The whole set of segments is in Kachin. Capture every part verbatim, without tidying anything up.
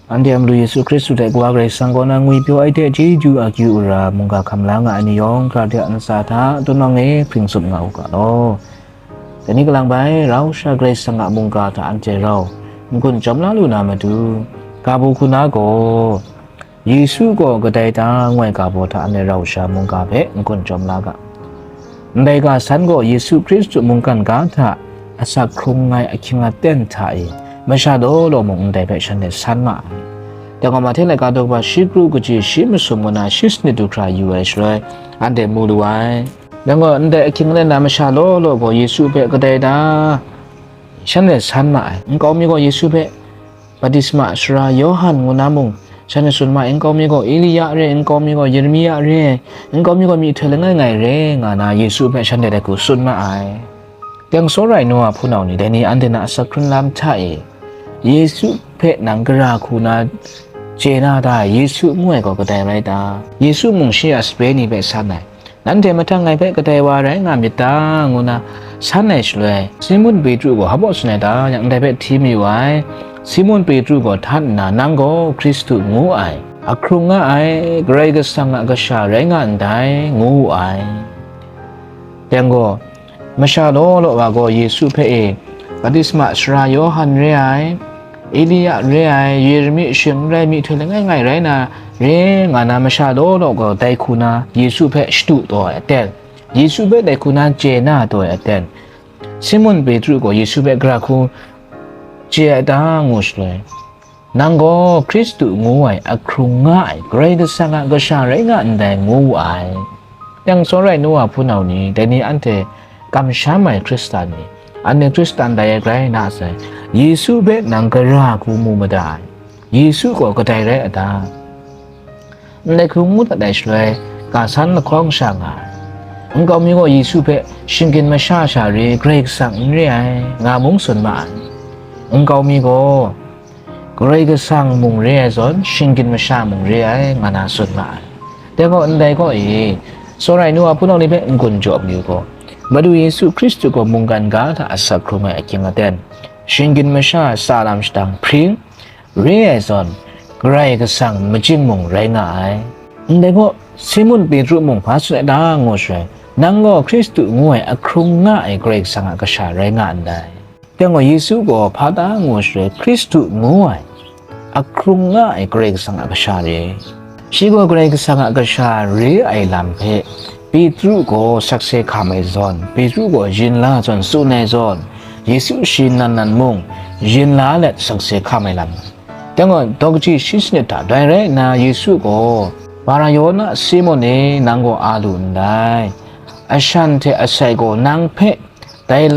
Anhte a Madu Yesu Hkristu hte Kawa Karai Kasang kaw na ngwi pyaw ai hte chyeju akyu ara mungga hkam la nga ai ni yawng, hkra de a ntsa hta tunawng e hpring tsup nga u ga law. Dai ni kalang bai, rau sha Karai Kasang a mungga hta anhte rau n-gun chyawm la lu na matu, ga baw hku na gaw, Yesu gaw kadai ta ngu ai ga baw hta anhte rau sha mungga hpe n-gun chyawm la ga. Ndai ga san gaw Yesu Hkristu mungkan ga hta asak hkrung ai ahkying aten hta e masha law law mung ndai hpe shanhte san ma ai. Dai gaw Mahte laika daw kaba shi kru kaji shi masum ngu na shi sanit du hkra yu ai shaloi, anhte mu lu ai. Dai gaw ndai ahkying aten na masha law law gaw Yesu hpe kadai ta shanhte san ma ai. Nkau mi gaw Yesu hpe Baptisma Sara Yawhan ngu na mung, shanhte tsun ma ai, nkau mi gaw Elia re, nkau mi gaw Yeremia re, nkau mi gaw myihtoi langai ngai re, nga na Yesu hpe shanhte dai hku tsun ma ai. Teng tsawra ai nu wa hpunau ni, dai ni anhte na asak hkrun lam hta e, Yesu hpe nang gara hku na chye na ta? Yesu ngu ai gaw kadai rai ta? Yesu mung shi a sape ni hpe san ai. Nanhte mahtang ngai hpe kadai wa rai nga myit ta? Ngu na san ai shaloi, Simun Petru gaw hpa baw tsun ai ta yang, ndai hpe hti mayu ai. Simun Petru gaw htan nna, "Nang gaw Hkristu ngu ai, ahkrung nga ai, Karai Kasang a Kasha rai nga ndai," ngu wu ai. Dai gaw, masha law law wa gaw Yesu hpe e, Baptisma Sara Yawhan re ai, Elia re ai, Yeremi shing n rai, myihtoi langai ngai rai na, re nga na masha law law gaw dai hku na Yesu hpe shadu taw ai aten, Yesu hpe dai hku na chye na taw ai aten, Simun Petru gaw Yesu hpe gara hku chye ai ta ngu shaloi, "Nang gaw Hkristu ngu ai, ahkrung nga ai, Karai Kasang a Kasha rai nga ndai," ngu wu ai. Teng tsawra ai nu wa hpunau ni, dai ni anhte kamsham ai Hkristan ni, anhte Hkristan dai ai grai na sai, Yesu hpe nang gara hku mu mada ai, Yesu gaw kadai rai a ta? Ndai hku ngu dat ai shaloi, ga san lahkawng sha nga ai. Nkau mi gaw Yesu hpe shinggyim masha sha re, Karai Kasang n re ai, nga mung tsun ma ai. Nkau mi gaw, Karai Kasang mung re ai zawn, shinggyim masha mung re ai, nga na tsun ma ai. Dai gaw, ndai kaw e, tsawra ai nu wa hpunau ni hpe n-gun jaw mayu gaw, Madu Yesu Hkristu gaw mungkan ga hta asak hkrung ai ahkying aten, shinggyim masha tsa lam shadang hpring, re ai zawn, Karai Kasang majing mung rai nga ai. Ndai gaw, Simun Petru mung hpa tsun ai ta ngu shaloi, "Nang gaw Hkristu ngu ai, ahkrung nga ai Karai Kasang a Kasha rai nga ndai." Dai gaw Yesu gaw hpa ta ngu shaloi, Hkristu ngu ai, ahkrung nga ai Karai Kasang a Kasha re. Shi gaw Karai Kasang a Kasha re ai lam hpe Petru gaw sakse hkam ai zawn, Petru gaw yin la zawn tsun ai zawn, Yesu shi nan nan mung yin la let sakse hkam ai lam. Dai gaw, daw kaji shi sanit hta dai rai nna, Yesu gaw, "Bara-Yona Simun e, nang gaw a lu ndai. Ashan hte asai gaw nang hpe dai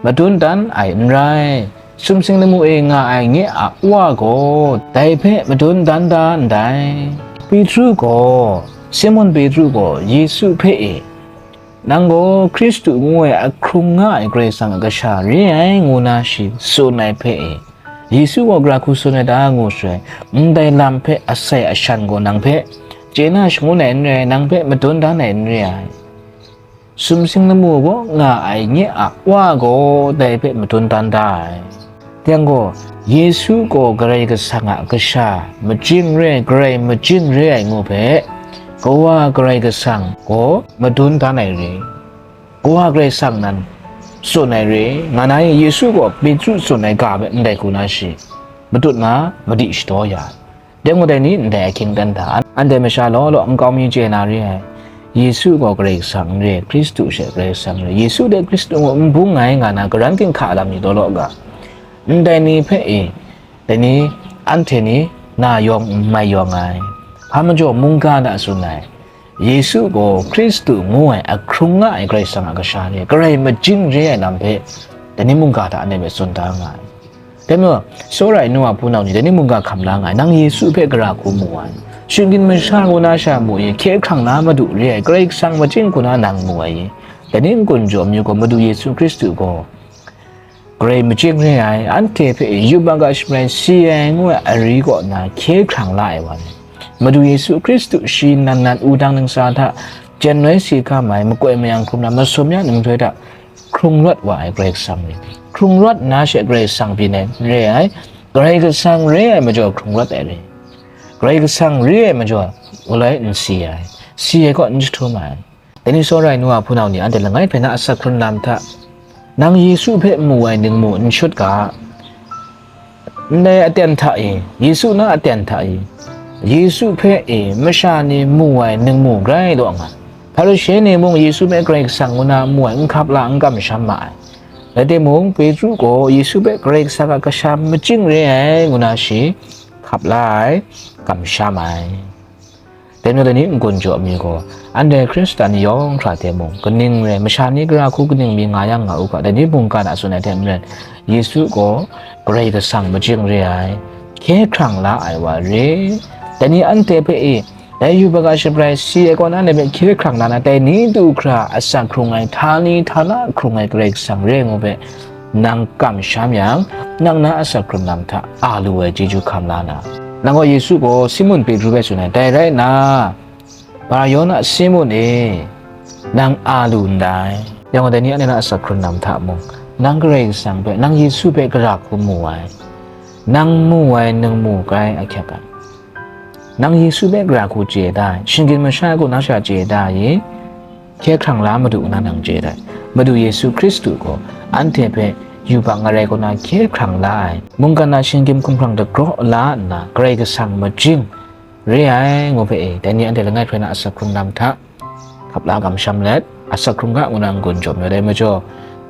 madun dan ai n rai, sumsing lamu e nga ai nye a Wa gaw dai hpe madun dan da ndai." Petru gaw, Simun Petru gaw Yesu hpe e, "Nang gaw Hkristu ngu ai, ahkrung nga ai Karai Kasang a Kasha re ai," ngu na shi tsun ai hpe e, Yesu gaw gara hku tsun ai ta ngu shaloi, "Ndai lam hpe asai ashan gaw nang hpe chye na shangun ai n rai, nang hpe madun dan ai n re ai. Sumsing lamu gaw nga ai nye a Wa gaw dai hpe madun dan da ai." Dai gaw, Yesu gaw Karai Kasang a Kasha majing re ai, Karai majing re ai ngu hpe, Kawa Karai Kasang gaw madun dan ai re, Kawa Karai Kasang nan tsun ai re, nga na i Yesu gaw Petru tsun ai ga hpe ndai hku na shi matut na madi shadaw ya ai. Dai ngu dai ni ndai ahkying dan hta, anhte masha law law nkau mi chye na re ai. Yesu gaw Karai Kasang n re, Hkristu she Karai Kasang re, Yesu dai Hkristu ngu n bung ai nga na karan ginhka lam ni law law ga, ndai ni hpe e, dai ni, anhte ni na yawng n mai yawng ai. Hpa majaw mungga hta tsun ai, Yesu gaw Hkristu ngu ai, ahkrung nga ai Karai Kasang a Kasha re, Karai majing re ai lam hpe, dai ni mungga hta anhte hpe tsun da nga ai. Dai majaw, tsawra ai nu wa hpunau ni, dai ni mungga hkam la nga ai, nang Yesu hpe gara hku mu ai, shinggyim masha ngu na sha mu ai, hkye hkrang na Madu re ai, Karai Kasang majing hku na nang mu ai, dai ni n-gun jaw mayu gaw, Madu Yesu Hkristu gaw Karai majing re ai, anhte hpe yubak a shabrai si ai ngu ai ari kaw na hkye hkrang la ai wa ni, Madu Yesu Hkristu shi nan nan wudang ningsa hta jen noi si hkam ai, makoi mayang hkrum na masum ya nhtoi hta hkrung rawt wa ai Karai Kasang re, hkrung rawt nna she Karai Kasang byin ai n re ai, Karai Kasang re ai majaw hkrung rawt ai re. Karai Kasang re ai majaw galoi n si ai, si ai kaw n jahtum ai. Dai ni tsawra ai nu a hpunau ni anhte langai hpe na asak hkrun lam hta, nang Yesu hpe mu ai ningmu n shut ga, ndai aten hta e, Yesu na aten hta e, Yesu hpe e masha ni mu ai ningmu grai law nga. Hparishe ni mung Yesu hpe Karai Kasang ngu na mu ai n hkap la, n kamsham ma ai. Rai timung, Petru gaw Yesu hpe Karai Kasang a kasha majing re ai ngu na shi hkap la ai, kamsham ai. Dai majaw dai ni n-gun jaw mi gaw, anhte Hkristan ni yawng hkra hte mung, kaning rai, masha ni gara hku kaning mi nga yang nga u ga, dai ni mungkan a tsun ai hte maren, Yesu gaw Karai Kasang majing re ai, hkye hkrang la ai wa re. Dai ni anhte hpe e, dai yubak a shabrai si ai kaw na, ndai hpe hkye hkrang la na, dai ni du hkra asak hkrung ai, htani htana hkrung ai Karai Kasang re ngu hpe, nang kamsham yang, nang na asak hkrun lam hta a lu ai chyeju hkam la na. Nang gaw Yesu gaw Simun Petru hpe tsun ai, dai rai nna, Bar-Yona Simun e, nang a lu ndai. Yang gaw dai ni anhte na asak hkrun lam hta mung, nang Karai Kasang hpe, nang Yesu hpe gara hku mu ai, nang mu ai ningmu grai ahkyak ai. Nang Yesu hpe gara hku chye da ai, shinggyim masha gaw nang sha chye da ai, hkye hkrang la Madu nna nang chye da ai. Madu Yesu Hkristu gaw anhte hpe yubak ngarai kaw na hkye hkrang la ai, mungkan a shinggyim hkumhkrang dagraw la nna, Karai Kasang majing re ai ngu hpe e, dai ni anhte langai hkrai na asak hkrung lam hta hkap la kamsham let, asak hkrung ga ngu na n-gun jaw mi ai. Dai majaw,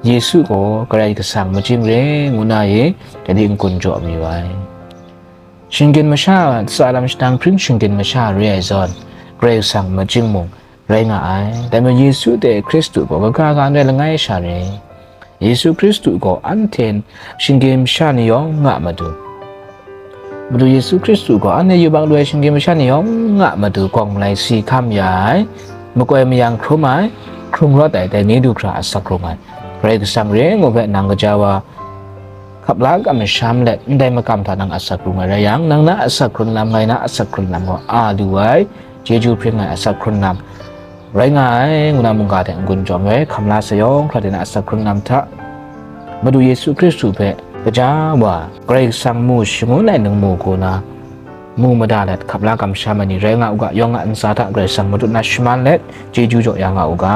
Yesu gaw Karai Kasang majing re ngu na e, dai ni n-gun jaw mi ai. Shinggyim masha, tsa lam shadang hpring shinggyim masha re ai zawn, Karai Kasang majing mung rai nga ai. Dai majaw Yesu hte Hkristu gaw kaga ga n rai langai sha re. Yesu Hkristu gaw anhte shinggyim masha ni yawng a Madu. Madu Yesu Hkristu gaw anhte yubak lu ai shinggyim masha ni yawng a Madu gawng malai si hkam ya ai, makoi mayang hkrum ai, hkrung rawt ai, dai ni du hkra asak hkrung ai. Karai Kasang re ngu hpe nang gaja wa hkap la kamsham let, ndai makam hta nang asak hkrung ai rai yang, nang na asak hkrun lam, ngai na asak hkrun lam gaw a lu ai, chyeju hpring ai asak hkrun lam rai nga ai, ngu na mungga hte n-gun jaw mi ai. Hkam la sa yawng hkra de na asak hkrun lam hta, Madu Yesu Hkristu hpe gaja wa Karai Kasang mu shangun ai ningmu gaw na, mu mada let hkap la kamsham ai ni rai nga u ga, yawng a ntsa hta Karai Kasang matut na shaman let, chyeju jaw ya nga u ga.